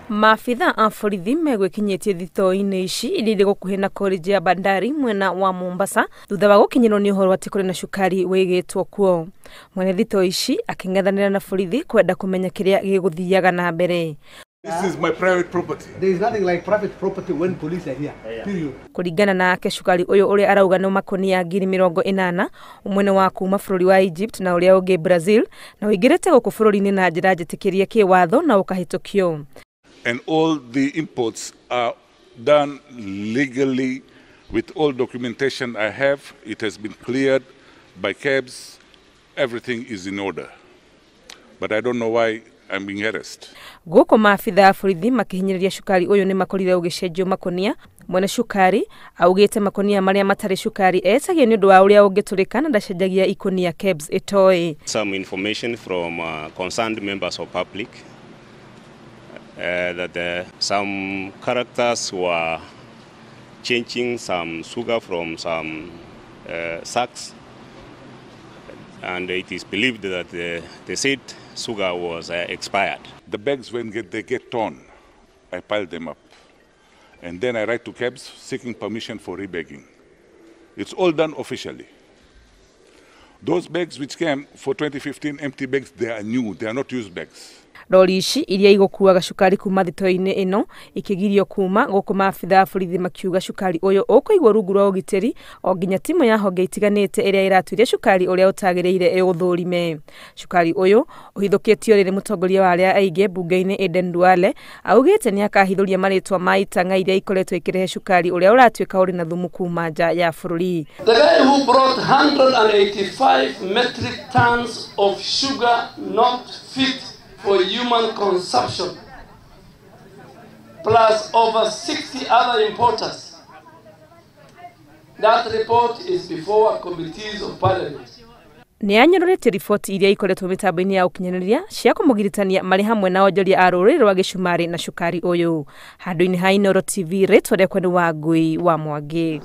Maabitha a borithi megwĩkinyĩtie thitoo-inĩ ici iria irĩ gũkuhĩ na college ya Bandari mwena wa Mombasa thutha wa gũkinyĩrwo nĩ ũhoro atĩ kũrĩ na cukari wĩigĩtwo kuo. Mwene thitoo ici akĩng'ethanĩra na borithi kwenda kũmenya kĩrĩa gĩgũthiaga na mbere. This is my private property. There is nothing like private property when police are here. Period. Kũringana nake cukari ũyũ ũrĩa arauga nĩ makonia 80,000 ũmwe nĩ wa kuma bũrũri wa Egypt na ũrĩa ũngĩ Brazil na ũingĩrĩte gũkũ bũrũri-inĩ na njĩra njĩtĩkĩrie kĩwatho na ũkahĩtũkio. And all the imports are done legally with all documentation I have. It has been cleared by KEBS. Everything is in order. But I don't know why I'm being harassed. Gũkũ maabitha a borithi makĩhinyĩrĩria cukari ũyũ nĩ makorire ũgĩcenjio makonia. Mwene cukari augĩte makonia marĩa matarĩ cukari etagia nĩ ũndũ wa ũrĩa ũngĩtũrĩka na ndacenjagia ikonia KEBS ĩtoĩ. Some information from concerned members of public that some characters were changing some sugar from some sacks, and it is believed that the said sugar was expired. The bags, when they get torn, I pile them up. And then I write to KEBS seeking permission for rebagging. It's all done officially. Those bags which came for 2015, empty bags, they are new, they are not used bags. Rori ici iria igũkuaga cukari kuma thitoo-inĩ ĩno ikĩgirio kuma gũkũ maabitha a borithi makiuga cukari ũyũ ũkũigwo rungu rwa ũgitĩri o nginya timu ya honge itiganĩte ĩrĩa ĩratuĩria cukari ũrĩa ũtagĩrĩire ĩũthũrime. Cukari ũyũ ũhithũkĩtio rĩrĩ mũtongoria wa arĩa aingĩ mbunge-inĩ Aden Duale augĩte nĩ akahithũria marĩtwa ma itang'a iria ikoretwo ikĩrehe cukari ũrĩa ũratuĩka ũrĩ na thumu kuma nja ya bũrũri. The guy who brought 185 metric tons of sugar not fit for human consumption, plus over 60 other importers. That report is before committees of parliament. Nĩ anyororete riboti iria ikoretwo mĩtambo-inĩ ya ũkinyanĩria cia kũmũgiritania marĩ hamwe na onjoria a rũrĩrĩ rwa gĩcumarĩ na cukari ũyũ. Handũ-inĩ ha Inooro TV, rĩtwa rĩakwa nĩ Wangui wa Mwangi.